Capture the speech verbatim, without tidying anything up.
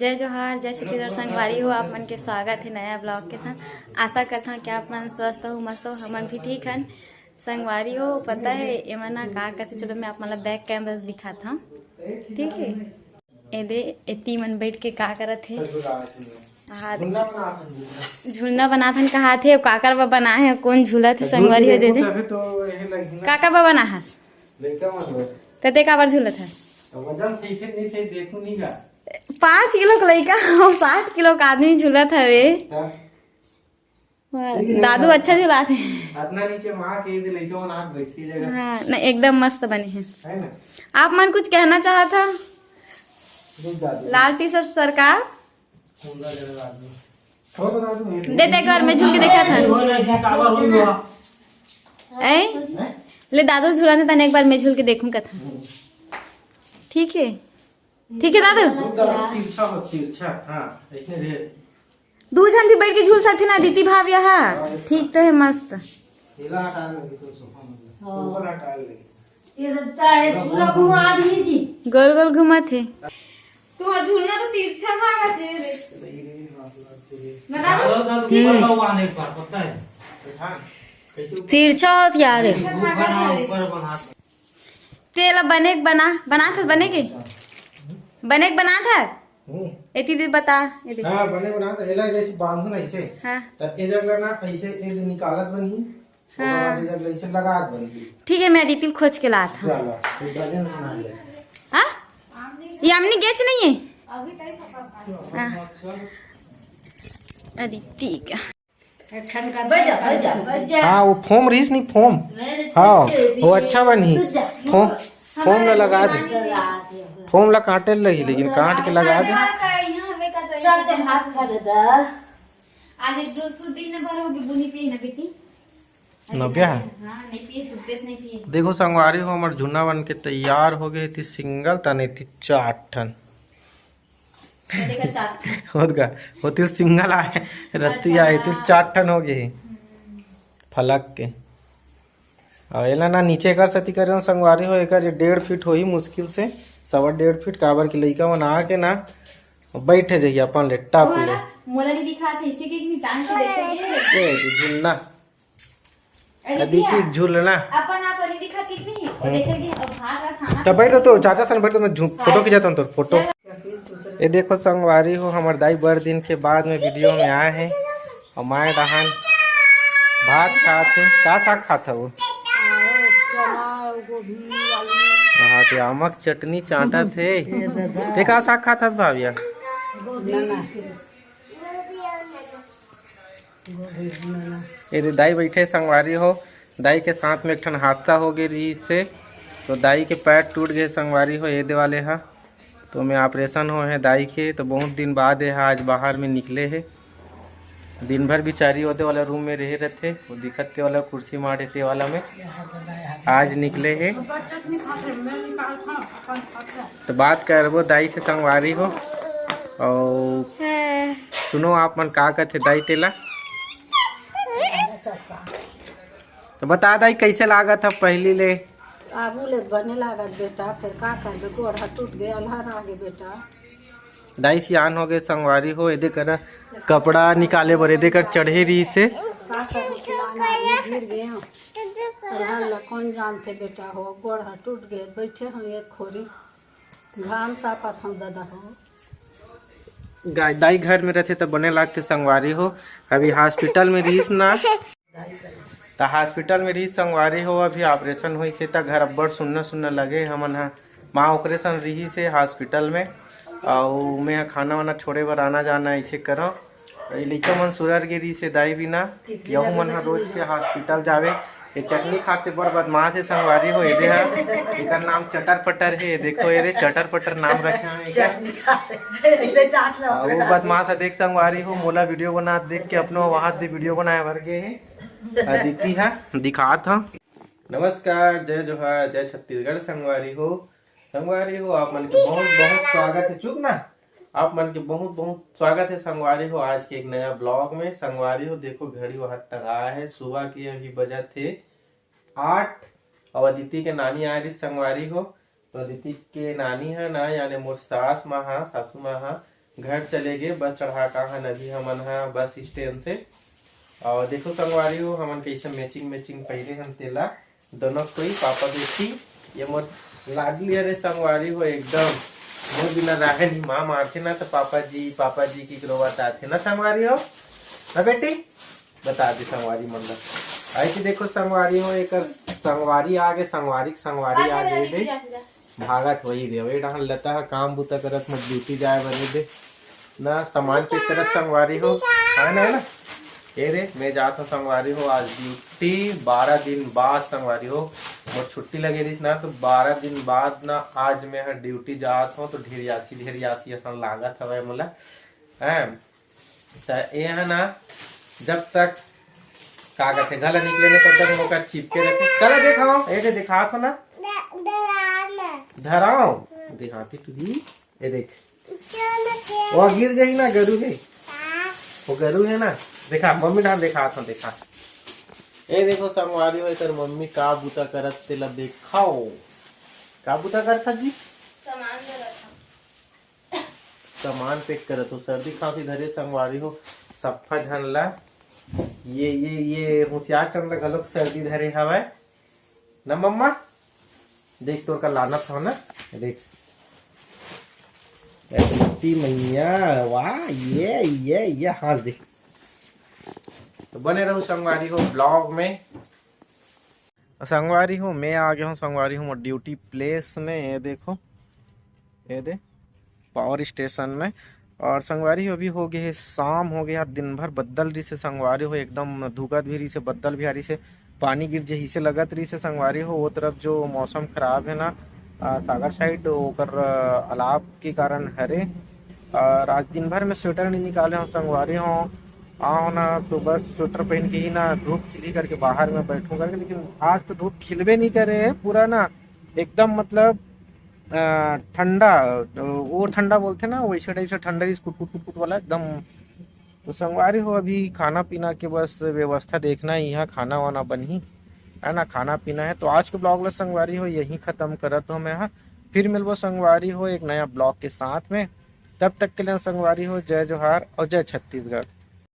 जय जोहार, जय छत्तीसगढ़ संगवारी हो, आप मन के स्वागत हे नया ब्लॉग के साथ। आशा करत हंव कि आप मन स्वस्थ हो, मस्त हो, हमन भी ठीक हन। संगवारी हो, पता हे एमन ना का करथे, चलो मैं आप मन ला बैक कैमरा से दिखात हंव, ठीक हे। एदे एती मन बैठ के का करत हे, हाथ झुलना बनात हन कहात हे, काकर बर बना हे, कोन झूलत हे संगवारी हो, दे दे। काकर बर बना हस? त ते काबर झूलत हस? पाँच किलो के लइका अउ साठ किलो के आदमी झूलत हवे। दादू अच्छा झुलात हे। अतना नीचे मार के दे लइका मन आके बैठ के जगह। हाँ, नहीं, एकदम मस्त बने हे। है ना? आप मन कुछ कहना चाहत हव? लाल टी शर्ट सरकार। दे, दे, एक बार मैं झूल के देखा था। ए? ले दादू झूला ने तने एक बार मैं झूल के देखूं कथा। ठीक है? ठीक है दादू? तिरछा हो, तिरछा, हाँ, ऐसने रे। दू झन भी बैठ के झूल सकथे ना, दीदी भाव यहाँ। ठीक तो है, मस्त। गोल गोल घुमात हे। तुहर झूलना तो तिरछा भागत हे रे। ना दादू? तिरछा होत यार। तेला बने के बना, बनात हस बने के? बने के बनात हस? एती दे बता, ये देख। हाँ, बने बनात हस, एला जैसे बांधू ना ऐसे। हाँ। त ए जगह ना ऐसे ए निकालत बनही। हाँ। ठीक है, मैं अदिति ल खोज के लात हूँ। हाँ? यामिनी गेच नहीं है? हाँ। अदिति का। हाँ, वो फोम रहीस नहीं, फोम। हाँ, वो अच्छा बनी। फोम, फोम ला लगा दे। फोम ला काटे लगी, लेकिन काट के लगा दे। आज एक दो सौ दिन भर हो गए बुनी पिए ना बेटी। नव्या है? हाँ, नहीं पिए, सुबह से नहीं पिए। देखो संगवारी हो, हमर झुन्ना बन के तैयार हो गए थी, सिंगल तने थी चार ठन। होत गा, होती सिंगल आए, रत्ती आए, तो चार ठन हो गए। फलक के। और एला ना नीचे एकर सेती करे संगवारी हो, एकर ये डेढ़ फीट होही मुश्किल से, सवा डेढ़ फीट, काबर कि लइका मन आके ना बैठे जाइए अपन ले टप ले। मोला नहीं दिखात हे, इसी के नहीं टांग के देखे। ए, झुलना। अदिति, झूलना। अपन आप नहीं दिखा ठीक नहीं? वो देखे कि अब भाग रहा साना। तो बैठ तो, चाचा सन बैठ तो, मैं फोटो खिंचाता हूँ तोर फोटो। ये देखो संगवारी हो, हमर दाई बड़ दिन के बाद में वीडियो में आए हैं। और माए डहान भात खात हे। का साग खात हे वो? हाँ, ते आमक चटनी चाटत हे। ते का साग खात हस भाविया? ये दे दाई बैठे संगवारी हो, दाई के साथ में एक ठन हादसा हो गए रही से, तो दाई के पैर टूट गए संगवारी हो, ये दे वाले हा। तो मैं ऑपरेशन हो है दाई के, तो बहुत दिन बाद ये हा आज बाहर में निकले है। दिन भर बिचारी ओदे वाला रूम में रहे रहते, वो दिखत ते वाला कुर्सी माड़े ते वाला में आज निकले है। तो बात करबो दाई से संगवारी हो, और सुनो आप मन का कथे दाई तेला। तो बता दाई कैसे लागत हे पहली ले? आगू ले बने लागत बेटा, फिर का करबे, गोड़ हाथ टूट गए, अलहर आ गए बेटा। दाई सियान हो गए संगवारी हो, एदे कर कपड़ा निकाले बर एदे कर चढ़े रही से। का करबे, सियान आ गए, गिर गए। अलहर ला कौन जानते बेटा हो, गोड़ हाथ टूट गए, बैठे हो एक खोरी। घाम तापत हम दादा हो। गाय दाई घर में रहते त बने लागते संगवारी हो। अभी हॉस्पिटल में रहीस ना, त हॉस्पिटल में रहीस संगवारी हो। अभी ऑपरेशन होइस हे त घर अब्बड़ सुन्ना सुन्ना लगे। हमन ह माँ ओकरे संग रहीस हे हॉस्पिटल में, अउ मैं ह खाना वाना छोड़े बर आना जाना ऐसे करव। ये लइका मन सुरर गे रहिस हे दाई बिना, यहू मन ह रोज के हॉस्पिटल जावे। ये चटनी खाते बड़ बदमाश हे संगवारी हो, एदे ह, एकर नाम चटर पटर हे। देखो एदे चटर पटर नाम रखे हवे एकर। अउ वो बदमाश ह देख संगवारी हो, मोला वीडियो बनात देख के अपनो वहां दे वीडियो बनाए बर गे हे। अदिति ह दिखात ह। नमस्कार, जय जोहार, जय छत्तीसगढ़ संगवारी हो। संगवारी हो, आप मन के बहुत बहुत स्वागत हे। चुप ना। आप मन के बहुत बहुत स्वागत हे संगवारी हो आज के एक नया ब्लॉग में। संगवारी हो, देखो घड़ी वहां टंगाए हे, सुबह के अभी बजत हे आठ। और अदिति के नानी आए रही संगवारी हो, तो अदिति के नानी ह ना, यानी मोर सास माँ ह, सासू माँ ह, घर चले गे बस चढ़ा का हन अभी हमन ह बस स्टैंड से। और देखो संगवारी हो, हमन कैसे मैचिंग मैचिंग पहने हन तेला, दोनों कोई पापा बेटी। ये मोर लाडली हरे संगवारी हो, एकदम मोर बिना रहे नहीं। माँ मारथे ना तो पापा जी, पापा जी की रोवत आथे ना संगवारी हो, ना बेटी? बता दे संगवारी मन ला। आई कि देखो संगवारी हो, एकर संगवारी आगे, संगवारी के संगवारी आगे दे। भागत वही दे, ए डहन लता ह काम बुता करत, मोर ड्यूटी जाए बर दे ना, सामान पैक करत संगवारी हो, है ना, है ना? ए रे, मैं जात हूँ संगवारी हो, आज ड्यूटी बारह दिन बाद संगवारी हो, मोर छुट्टी लगे रहिस ना, तो बारह दिन बाद ना आज मैं ह ड्यूटी जात हूँ, तो ढेरियासी ढेरियासी असन लागत हवय मोला, हैं? त ए ह ना, जब तक का कहते गला निकले ना, तब तक मोका चिपके रखे। चला देखाओ, ए दे दिखात हो ना, धराओ, दिखाती तुझी, ए देख, वो गिर जाही ना, गरू है, वो गरू है ना। देखा, मम्मी डाल दिखात हो, देखा। ए देखो संगवारी हो, एकर मम्मी का बूता करत तेला देखाओ। का बूता करत जी? सामान दे रखा। सामान पैक करत हो, सर्दी खांसी धरे संगवारी हो, सफ्फा झन ला। ये ये ये होशियार चंद ला घलोक सर्दी धरे हवय ना मम्मा। देख तोर का लानत हो ना, देख। ए धरती मैया, वाह, ये ये ये हाथ देख। तो बने रहो संगवारी हो ब्लॉग में। संगवारी हो, मैं आ गया हूँ संगवारी हो मोर ड्यूटी प्लेस में। ये देखो, ये दे पावर स्टेशन में। और संगवारी हो, अभी हो गए हे शाम, हो गया दिन भर बदल रही से संगवारी हो, एकदम धुगत भी रही से, बदल भी आ रही से, पानी गिर जही से लगत रही से संगवारी हो। वो तरफ जो मौसम खराब है ना, आ, सागर साइड, ओकर आ, अलाप के कारण हरे। और आज दिन भर में स्वेटर नहीं निकाले हो संगवारी हो, आओ ना तो बस स्वेटर पहन के ही ना धूप खिली करके बाहर में बैठूंगा, लेकिन आज तो धूप खिलबे नहीं करे है पूरा ना, एकदम मतलब अ, ठंडा, अ, वो ठंडा बोलथे ना, वैसे टाइप से ठंडा, इस कुट कुट कुट कुट वाला एकदम। तो संगवारी हो, अभी खाना पीना के बस व्यवस्था देखना है, यहाँ खाना वाना बनही, है ना, खाना पीना है। तो आज के ब्लॉग ला संगवारी हो यहीं खत्म करत हो मैं, हाँ। फिर मिलबो संगवारी हो एक नया ब्लॉग के साथ में। तब तक के लिए संगवारी हो जय जोहार और जय छत्तीसगढ़।